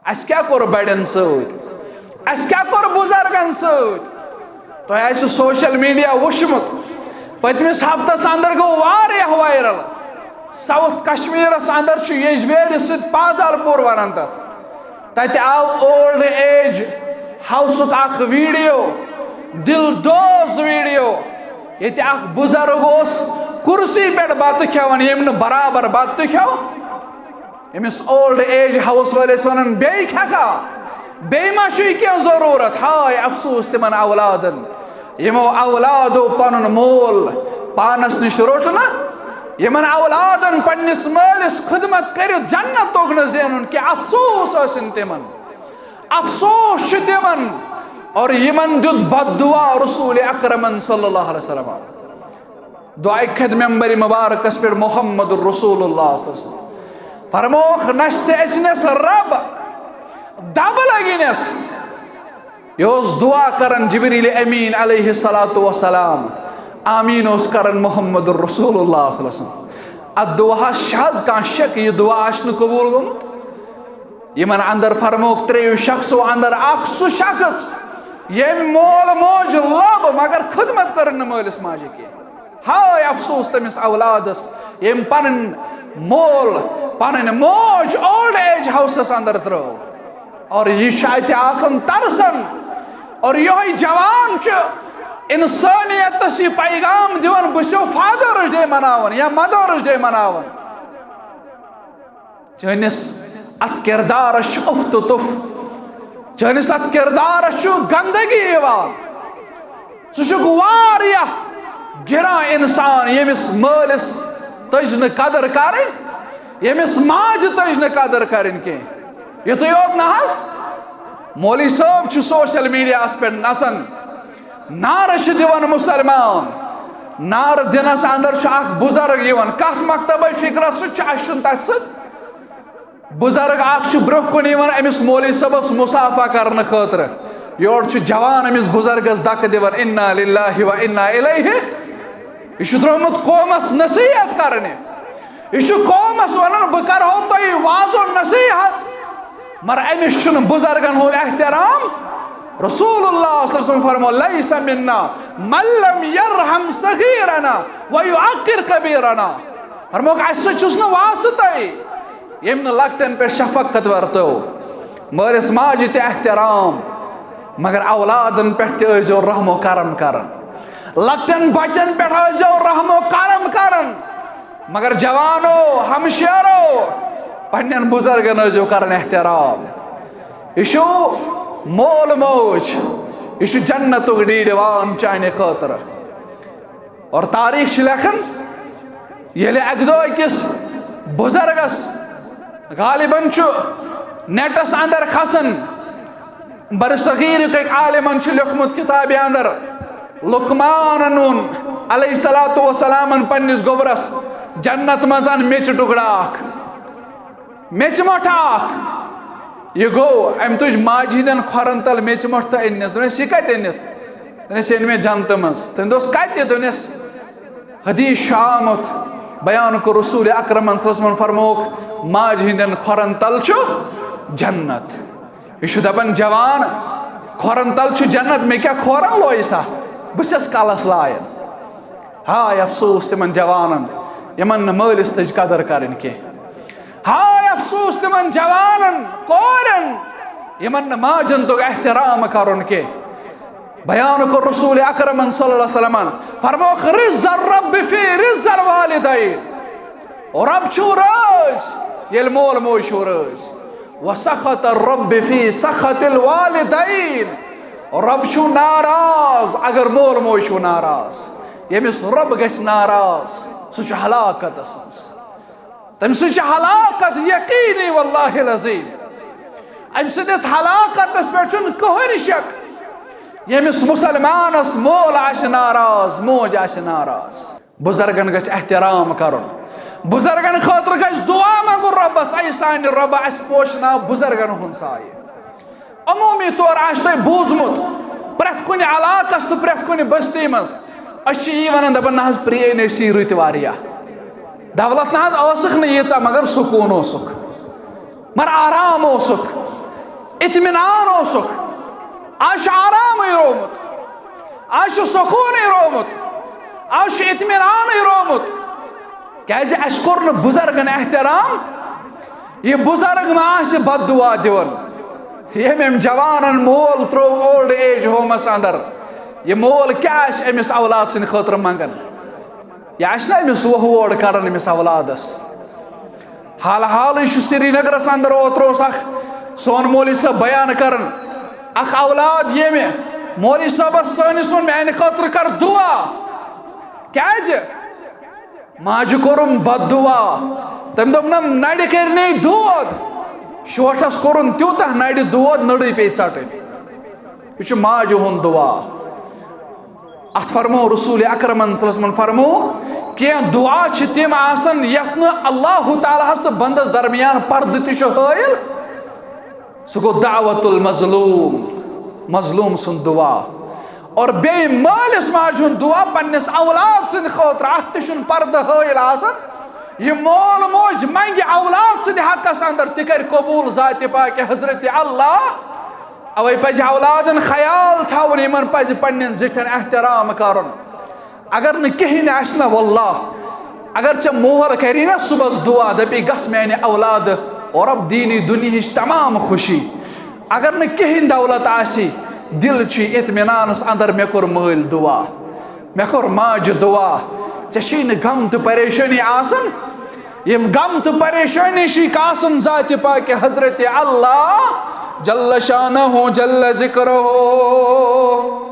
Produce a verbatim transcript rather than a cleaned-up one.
اَسہِ کیٛاہ کوٚر بڑٮ۪ن سۭتۍ؟ اَسہِ کیٛاہ کوٚر بُزرگن سۭتۍ؟ تۄہہِ آسہِ سوشل میڈیا وٕچھمُت، پٔتمِس ہفتس اندر گوٚو واریاہ وائرل۔ ساؤتھ کشمیرس اندر چھُ یجبیرِ سۭتۍ پازال پوٗر ونان تتھ۔ تتہِ آو اولڈ ایج ہاؤسُک اکھ ویڈیو، دل دوز ویڈیو، ییٚتہِ اکھ بُزرگ اوس کرسی پٮ۪ٹھ بتہٕ کھٮ۪وان، ییٚمۍ نہٕ برابر بتہٕ تہِ کھیوٚو۔ أمِس اولڈ ایج ہاؤس وٲلِس وَنان، "بیٚیہِ کھٮ۪کھا؟ بیٚیہِ ما چھُے کینٛہہ ضروٗرت؟" ہاے افسوس تِمن اولادن، یِمو اولادو پنُن مول پانس نِش روٚٹ نہٕ، یِمن اولادن پننِس مٲلِس خدمت کٔرِتھ جنت توٚگ نہٕ زینُن کینٛہہ۔ افسوس ٲسِن تِمن، افسوس چھُ تِمن۔ اور یِمن دیُت بد دعا رسول اکرمن صلی اللہ علیہ وسلم۔ دعایہِ کھٔتۍ ممبرِ مبارکس پٮ۪ٹھ محمد رسول اللہ صلی اللہ علیہ وسلم۔ فرمووُکھ، نستہِ اژنس رب، دب لگنس۔ یہِ اوس دعا کران جبریل امین علیہ الصلوۃ والسلام، آمین اوس کران محمد رسول اللہ صلی اللہ علیہ وسلم۔ اتھ دعاہس چھِ حظ کانٛہہ شک، یہِ دعا آسہِ نہٕ قبول گوٚمُت؟ یِمن اندر فرمووُکھ ترٛیٚیو شخصو اندر اکھ سُہ شخص، ییٚمۍ مول موج لوٚب مگر خدمت کٔرٕن نہٕ مٲلِس ماجہِ کینٛہہ۔ ہاے افسوس تٔمِس اولادس، ییٚمۍ پنٕنۍ مول، پنٕنۍ موج اولڈ ایج ہاؤسس اندر ترٲو۔ اور یہِ چھُ اتہِ آسان ترسان۔ اور یِہوٚے جوان چھُ انسٲنیتس یہِ پیغام دِوان، بہٕ چھُسو فادرس ڈے مناوان یا مدرس ڈے مناوان۔ چٲنِس اتھ کردارس چھُ اُف تہٕ تُف، چٲنِس اتھ کردارس چھُ گندگی یِوان۔ ژٕ چھُکھ واریاہ گران انسان، ییٚمِس مٲلِس تٔج نہٕ قدر کرٕنۍ، ییٚمِس ماجہِ تٔج نہٕ قدر کرٕنۍ کینٛہہ۔ یُتُے یوت نہ حظ، مولوی صٲب چھُ سوشل میڈیاہس پٮ۪ٹھ نژان، نعرٕ چھِ دِوان مُسلمان۔ نعرٕ دِنس اندر چھُ اکھ بُزرگ یِوان، کتھ مکتبے فکرس سۭتۍ چھُ، اسہِ چھُنہٕ تتھ سۭتۍ۔ بُزرگ اکھ چھُ برونٛہہ کُن یِوان أمِس مولوی صٲبس مصافحہ کرنہٕ خٲطرٕ، یورٕ چھُ جوان أمِس بُزرگس دکہٕ دِوان، انا للہ و انا الیہ۔ یہِ چھُ درٛامُت قومس نصیحت کرنہِ، یہِ چھُ قومس ونان، بہٕ کرہو تۄہہِ واعظ و نصیحت، مگر أمِس چھُنہٕ بُزرگن ہُنٛد احترام۔ رسول اللہ صلی اللہ علیہ وسلم فرمو، لیس منا من لم یرحم صغیرنا و یعقر کبیرنا۔ فرموکھ، اسہِ سۭتۍ چھُس نہٕ واسطے، ییٚمۍ نہٕ لۄکٹٮ۪ن پٮ۪ٹھ شفقت ورتٲو، مٲلِس ماجہِ تہِ احترام، مگر اولادن پٮ۪ٹھ تہِ ٲسۍزیو رحم و کرم کران، لۄکٹٮ۪ن بچن پٮ۪ٹھ ٲسۍزیو رحم و کرم کران۔ مگر جوانو، ہمشیرو، پننٮ۪ن بُزرگن ٲسۍزیو کران احترام۔ یہِ چھُ مول موج، یہِ چھُ جنتُک ڈیٖڈِوان چانہِ خٲطرٕ۔ اور تاریخ چھِ لیکھان، ییٚلہِ اکہِ دۄہ أکِس بُزرگس، غالباً چھُ نیٹس اندر کھسان، برصغیرُک أکۍ عالمن چھُ لیوٚکھمُت کِتابہِ اندر، لقمانن ووٚن علیہ الصلوۃ والسلامن پننِس گوٚبرس، جنت منٛز ان میٚژِ ٹُکڑٕ اکھ، میٚژِ مۄٹھ اکھ۔ یہِ گوٚو، أمۍ تُج ماجہِ ہٕنٛدٮ۪ن کھۄرن تل میٚژِ مۄٹھ تہٕ أننس۔ دوٚپنس، یہِ کتہِ أنِتھ؟ دوٚپنس، یہِ أنۍ مےٚ جنتہٕ منٛز۔ تٔمۍ دوٚپُس، کتہِ؟ دوٚپنس، حدیث چھُ آمُت، بیان کوٚر رسول اکرمن صلی اللہ علیہ وسلمن، فرمووُکھ، ماجہِ ہٕنٛدٮ۪ن کھۄرن تل چھُ جنت۔ یہِ چھُ دپان، جوان، کھۄرن تل چھُ جنت، مےٚ کیٛاہ کھۄرن لویہِ سا؟ بہٕ چھَس کلس لایان۔ ہاے افسوس تِمن جوانن، یِمن نہٕ مٲلِس تٔج قدر کرٕنۍ کینٛہہ۔ ہاے افسوس تِمن جوانن، کورٮ۪ن، یِمن نہٕ ماجن توٚگ احترام کرُن کینٛہہ۔ بیان کوٚر رسول اکرمن صلی اللہ علیہ وسلمن، فرمووُکھ، رضا الرب فی رضا الوالدین۔ رب چھُ رٲضۍ، ییٚلہِ مول موج چھُ رٲضۍ۔ وسخط الرب فی سخط الوالدین۔ رب چھُ ناراض، اگر مول موج چھُ ناراض۔ ییٚمِس رب گژھِ ناراض، سُہ چھُ ہلاکتس منٛز۔ تٔمۍ سٕنٛز چھِ ہلاکت یقینی، واللہ العظیم۔ أمۍ سٕنٛدِس ہلاکتس پٮ۪ٹھ چھُنہٕ کٕہٕنۍ شک۔ ییٚمِس مُسلمانس مول آسہِ ناراض، موج آسہِ ناراض۔ بُزرگن گژھِ احترام کرُن۔ بُزرگن خٲطرٕ گژھِ دُعا منٛگُن رۄبس، اے سانہِ رۄبہ، اسہِ پوشناو بُزرگن ہُنٛد سایہِ۔ عموٗمی طور آسہِ تۄہہِ بوٗزمُت، پرٛٮ۪تھ کُنہِ علاقس تہٕ پرٛٮ۪تھ کُنہِ بستی منٛز أسۍ چھِ یی ونان، دپان، نہ حظ، پرٛٲنۍ ٲسی رٕتۍ واریاہ۔ دولت نہ حظ ٲسٕکھ نہٕ ییٖژاہ، مگر سکوٗن اوسُکھ، مگر آرام اوسُکھ۔ اطمینان اوسُکھ، آز چھُ آرامٕے رومُت، آز چھُ سکوٗنٕے رومُت، آز چھُ اطمینانٕے رومُت۔ کیازِ؟ اَسہِ کوٚر نہٕ بُزرگن احترام۔ یہِ بُزرگ ما آسہِ بد دعا دِوان؟ ییٚمۍ أمۍ جوانن مول ترٛوو اولڈ ایج ہومس اندر، یہِ مول کیٛاہ آسہِ أمِس اولاد سٕنٛدِ خٲطرٕ منٛگان؟ یہِ آسہِ نا أمِس وۄہ ووڑ کڑان أمِس اولادس؟ حال حالٕے چھُ سرینگرس اندر، اوترٕ اوس اکھ سون مولوی صٲب بیان کران، اکھ اولاد ییٚمہِ مولوی صٲبس سٲنِس ووٚن، "میانہِ خٲطرٕ کر دعا۔" کیازِ؟ ماجہِ کوٚرُم بد دعا۔ تٔمۍ دوٚپ، "نہ، نرِ کٔرۍ نے دود۔" شوٹھس کوٚرُن تیوٗتاہ نرِ دود، نٔرٕے پیٚیہِ ژٹٕنۍ۔ یہِ چھُ ماجہِ ہُنٛد دعا۔ اتھ فرمو رسول اکرمن صلی اللہ علیہ وسلمن فرمو، کینٛہہ دعا چھِ تِم آسان یتھ نہٕ اللہ تعالیٰ ہس تہٕ بندس درمیان پردٕ تہِ چھُ حٲیِل۔ سُہ گوٚو دعوت المظلوم، مظلوم سُنٛد دعا۔ اور بیٚیہِ مٲلِس ماجہِ ہُنٛد دعا پننِس اولاد سٕنٛدِ خٲطرٕ، اتھ تہِ چھُنہٕ پردٕ حٲیِل آسان۔ یہِ مول موج منگہِ اولاد سٕنٛدِ حقس اندر، تہِ کرِ قبول ذاتِ پاکِ حضرت اللہ۔ اوے پزِ اولادن خیال تھاوُن، یِمن پزِ پننٮ۪ن زِٹھٮ۪ن احترام کرُن۔ اگر نہٕ کِہیٖنۍ آسہِ نہ، واللہ، اگر ژےٚ مول کری نہ صُبحس دعا، دپی، "گژھ میانہِ اولادٕ، او رب، دینی دُنیہٕچ تمام خوشی۔" اگر نہٕ کِہیٖنۍ دولت آسی، دِل چھُ اطمینانس اندر، مےٚ کوٚر مٲلۍ دعا، مےٚ کوٚر ماجہِ دعا۔ ژےٚ چھُے نہٕ غم تہٕ پریشٲنی آسان۔ یِم غم تہٕ پریشٲنی چھِ کاسن ذاتِ پاکِ حضرت اللہ جل شانہ جل ذکرہ۔